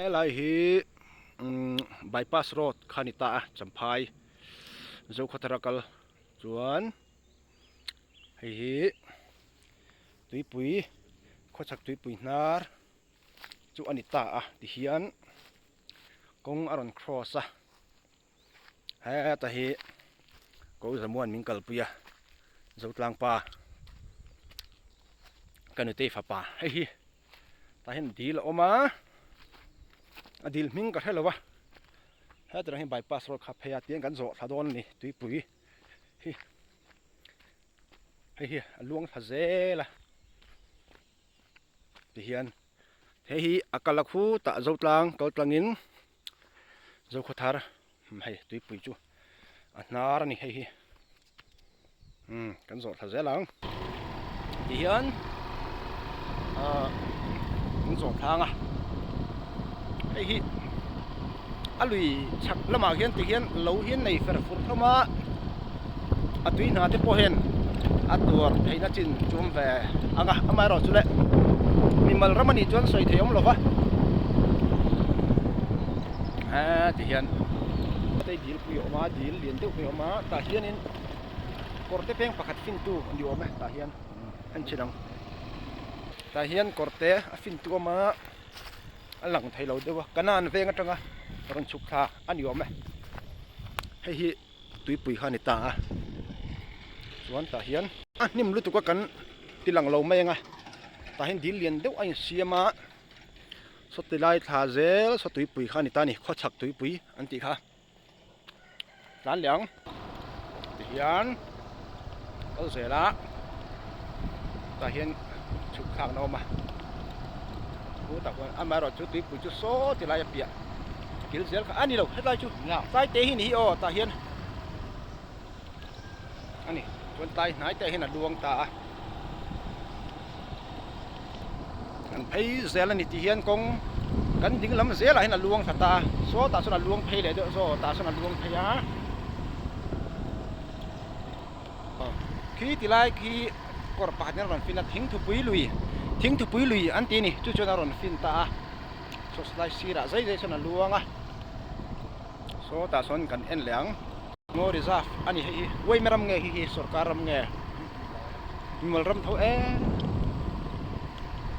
Helai hi umm bypass road kha a ni ta a Champhai Zokhawthar a kal chuan hei hi tuipui khawchhak tuipui hnar chu a ni ta a tihian kawng a rawn cross a heta hi ko zamuan min kalpui a Zotlang pa ka nutei fapa hei hi tah hian dil a awm a a dil hming ka hre lo a heta hi bypass road kha phei a tiang kan zawh thla dawn a ni tuipui hi hei hi a luang thla zel a tihian hei hi a kal a khu tah Zotlang kal tlangin Zokhawthar hei tuipui chu a hnar a ni hei hi umm kan zawh thla zel ang tihian ahh kan zawh thlang a hei hi a lui chhak lamah hian tihian lo hi an nei fer fur hlawm a a tui hna te pawh hian a tuar theihna chin chu awm ve ang a amaherawhchu le mimal ram anih chuan sawi thei awm lo va eee ti hian hei dil pui a awm a dil lian deuh pui a awm a tah hianin kawr te peng pakhat fin tu a ni awm e tah hian en chhin ang tah hian kawr te a fin tu a awm a a lang thei lo deuh a kanan veng atanga rawn chhuk thla a ni awm e hei hi tuipui kha a ni ta a chuan tah hian a hnim lutuk a kan ti lang lo mai ang a tah hian dil lian deuh a insiam a saw ti lai thla zel saw tuipui kha a ni ta a ni khawchhak tuipui an tih kha tlan leh ang tihian kal zel a tah hian chhuk thlak na awm a chutah khuan amaherawhchu tuipui chu saw ti lai a piah kil zel kha a ni lo hetlai chu tlai te hi ni hi aw tah hian a ni chuan tlai hnai te ah hian a luang ta a an phei zel a ni tih hian kawng kan ding lam zelah hian a luang thla ta a sawtah sawn a luang phei leh deuh zawk tah sawn a luang phei a khi ti lai khi kawr pakhat hian a rawn fin a thingthupui lui thingthupui lui an ti a ni chu chuan a rawn fin ta a saw lai sirah zai zai sawn a luang a sawtah sawn kan en leh ang. Ngaw reserve a ni hei hi uaime ram nge hi hi sorkar ram nge mimal ram tho em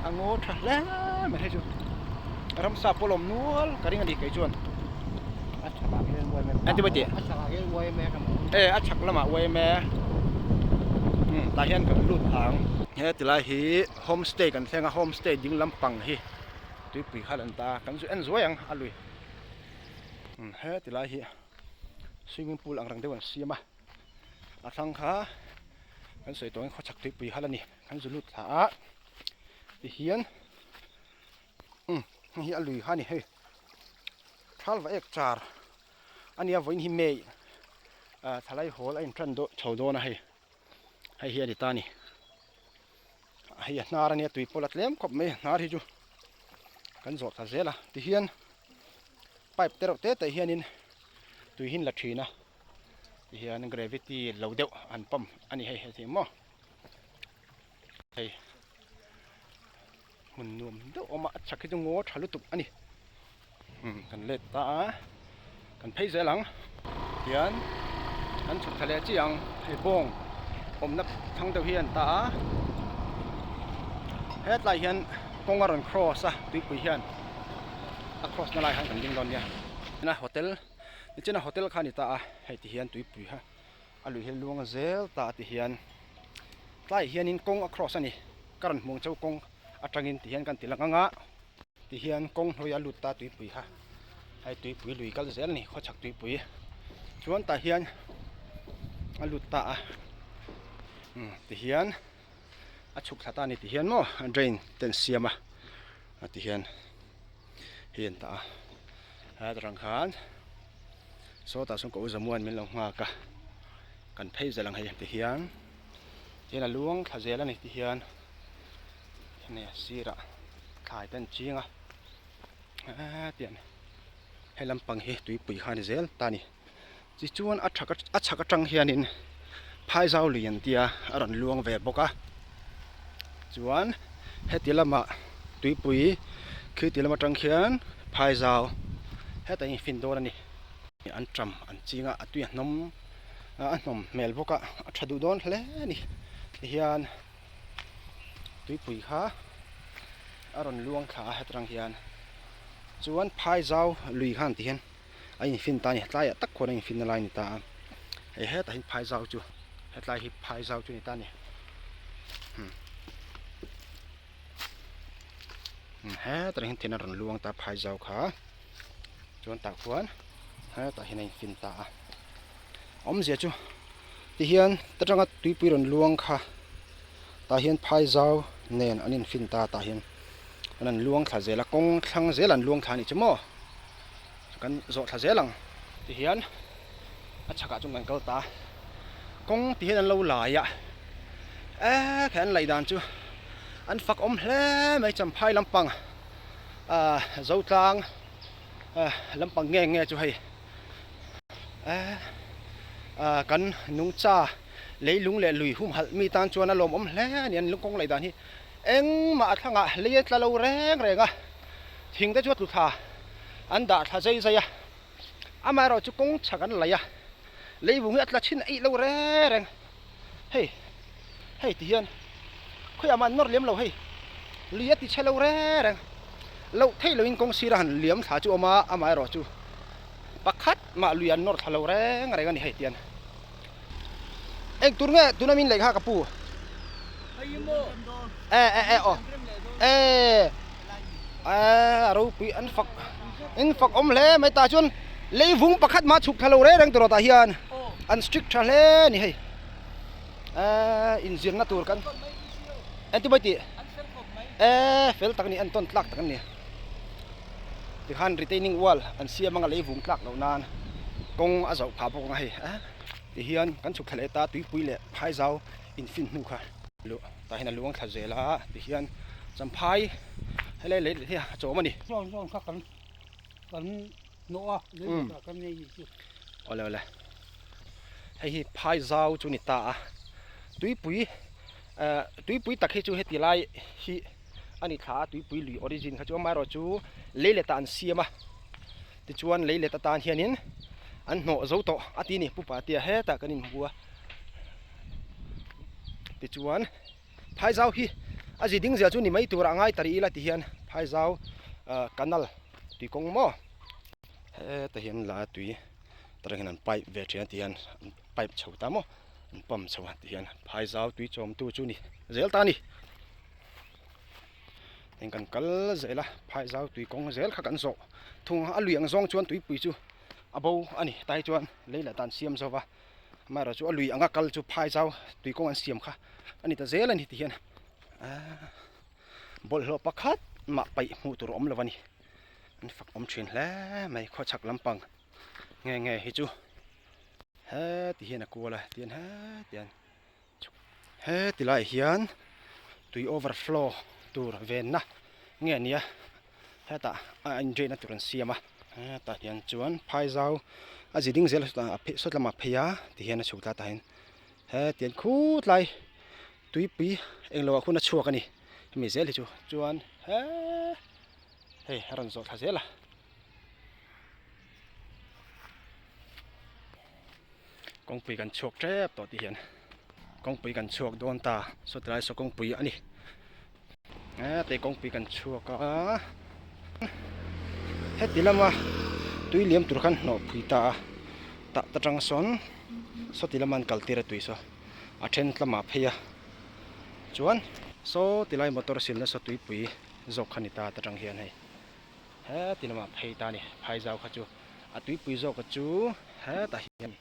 a ngaw tha hle mai hei chu ramsa pawh lawm nual ka ring a ni kei chuan a chhakah hian uaime a ti maw a chhakah hian uaime ka hmu e a chhak lamah uaime um tah hian kan lut phang he tilai hi homestay kan thleng a homestay ding lampang hi tuipui kha lan ta kan zu en zuai ang a lui um he tilai hi. Swimming pool ang reng deuh an siam a a thlang kha kan sawi tawh ang khawchhak tuipui hal a ni kan zu lut thla a tihian umm hei hi a lui kha a ni hei thal va ek char a nia vawiin hi may ah thalai hawl a intan dawn chho dawn a hei hei hi a ni ta a ni hei a hnar a nia tui pawh la tlem khawp mai a hnar hi chu kan zawh thla zel a tihian. Pipe te reuh te te hianin tui hi an la thin a tihian gravity lo deuh an pump a ni hei heti maw hei hmun nuam deuh a awm a a chhak hi chu ngaw tha lutuk a ni umm kan let ta a kan phei zel ang tihian kan chhuk thla leh chiah ang hei bawng awmna thlang deuh hi a ni ta a hetlai hian kawng a rawn cross a tuipui hian. A cross na lai khan kan ding dawn nia. Tina hotel nichina hotel kha a ni ta a hei ti hian tuipui kha a lui hi a luang zel ta a ti hian tlaiah hianin kawng a cross a ni ka rawn hmuh ang cheu kawng atangin ti hian kan ti lang ang a ti hian kawng hnuaiah a lut ta tuipui kha hei tuipui lui kal zel a ni khawchhak tuipui chuan tah hian a lut ta a umm ti hian a chhuk thla ta a ni ti hian maw drain te an siam a. A ti hian hei an tah a helai atang khan sawtah sawn ka u zamuan min lo nghak a kan phei zel ang hei ti hian tihian a luang thla zel a ni ti hian hemi a sirah thlai te an ching a hetiang he lampang hi tuipui kha a ni zel ta a ni tichuan a chhak a chhak atang hianin phaizau lui an tia a rawn luang ve bawk a chuan heti lamah tuipui khi ti lam atang khian Phaizau hetah hian fin dawn a ni. An ṭam an ching a, a tui a hnawm a hnawm hmel bawk a, a ṭha duh dawn hle a ni. Tihian tuipui kha a rawn luang thla a hetrang hian chuan Phaizau lui khan tihian a infin ta a ni tlaiah tak khuan a infin na lai a ni ta a hei hetah hian Phaizau chu hetlai hi Phaizau chu a ni ta a ni. Hetah hian thil a rawn luang ta Phaizau kha chuan tah khuan hetah hian a infin ta a awmzia chu tihian ta tanga tuipui rawn luang kha tah hian Phaizau nen an infin ta tah hian an an luang thla zel a kawng thlang zel an luang thla a nih chu maw kan zawh thla zel ang tihian a chhakah chuan kan kal ta a kawng ti hian an lo lai a eee kha an laih dan chu an fak awm hle mai champhai lampang ah zotlang ah lampang nge nge chu hei eee ah kan nungcha leilung leh lui humhalh mi tan chuan a lawmawm hle a ni an kawng laih dan hi engmah a thlangah lei a tla lo reng reng a thing te chu a tlu thla an dah thla zai zai a. Amaherawh chu kawng chhak an laih a, leivung hi a tla chhin eih lo reng reng. Hei, hei ti hian khawiah mah an nawr liam lo hei, lui a ti chhe lo reng reng. Loh theih loin kawng sira han liam thla chu a awm a, amaherawh chu pakhat mah lui an nawr thla lo reng reng a ni hei tian. Eng tur nge tuna min lei kha ka pu? E e e aw e e a ropui an fak in fak awm hle mai tah chuan leivung pakhat mah chhuk thla lo reng reng tur tah hian an strict tha hle a ni hei e inzirna tur kan engtin mai tih e fel tak a ni entawn tlak tak a ni. Tikhan retaining wall an siam anga leivung tlak loh nan kawng a zauh phah bawk ang a hei a tihian kan chhuk thla leh ta tuipui leh phaizau infin hnu kha luh tah hian a luang thla zel a tihian champhai helai lei hi a chawm a ni. Zawn zawn kha kan kan hnawh a lei ah kan nei chu. Awle awle hei hi phaizau chu ni ta a tuipui eh tuipui tak hi chu heti lai hi. a ni thla a tuipui lui origin kha chu amaherawh chu leilet ah an siam a tichuan leilet atan hianin an hnawh zo tawh a ti a ni pu patea hetah kan inhmu a tichuan phaizau hi a zi ding zel chu ni mai turah a ngai ta rih ila tihian phaizau ah canal tuikawng maw hetah hian la tui atangin an pipe ve thin a tihian an pipe chho ta maw an pump chho a tihian phaizau tui chawmtu chu ni zel ta a ni. Eng kan kal zel a phaizau tui kawng zel kha kan zawh thung a lui ang zawng chuan tuipui chu a bo a ni tai chuan lei leh tan siam zo va amaherawh chu a lui anga kal chu phaizau tui kawng an siam kha a ni ta zel a ni ti hian aaa bawlhhlawh pakhat mah paih hmuh tur a awm lo a ni an fak awm thin hle mai khawchhak lampang nge nge hi chu heti hian a kual a tihian heti hian. Heti laiah hian tui overflow tur venna nge a nia hetah a inrehna tur an siam a hetah hian chuan phaizau a zi ding zel a sawt lamah a phei a tihian a chhuk tlat ah hian hetiang khutlai tuipui englo ah hun a chhuak a ni hemi zel hi chu chuan hee hei a rawn zawh thla zel a. Kawngpui kan chhuak tep tawh tih hian kawngpui kan chhuak dawn ta saw tilai saw kawngpui a ni heti kawngpui kan chhuak a heti lama tui liam tur khan hnawh phui ta a tah ta tang sawn sawti lama an kal tir a tui saw a then lamah phei a chuan saw tilai motor silna saw tuipui zawk kha ni ta ta tang hian hei. Heti lamah phei ta a ni phaizau kha chu a tuipui zawk chu hetah hian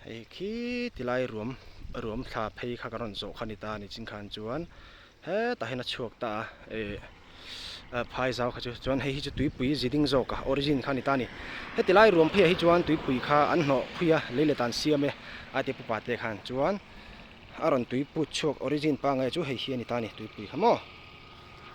hei khi tilai ruam ruam thla phei kha kan rawn zawh kha a ni ta a ni chin khan chuan hetah hian a chhuak ta a eh phaizau kha chu chuan hei hi chu tuipui zi ding zawk a origin kha a ni ta a ni heti lai ruam pheiah hi chuan tuipui kha an hnawh phui a lei let ah an siam e a ti pupa te khan chuan a rawn tui put chhuak origin pangngai chu hei hi a ni ta a ni tuipui kha maw.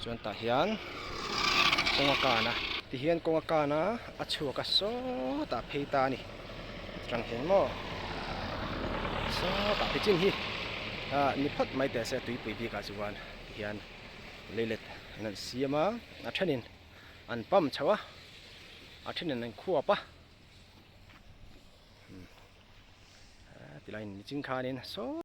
Chuan tah hian kawng a kan a tihian kawng a kan a a chhuak a sawtah phei ta a ni atang hian maw sawtah phei chin hi ah ni phawt mai teh se tuipui bikah chuan tihian leilet an han siam a a thenin. An pump chho a, a thenin an khuap a. Tilaiin nichin khanin saw.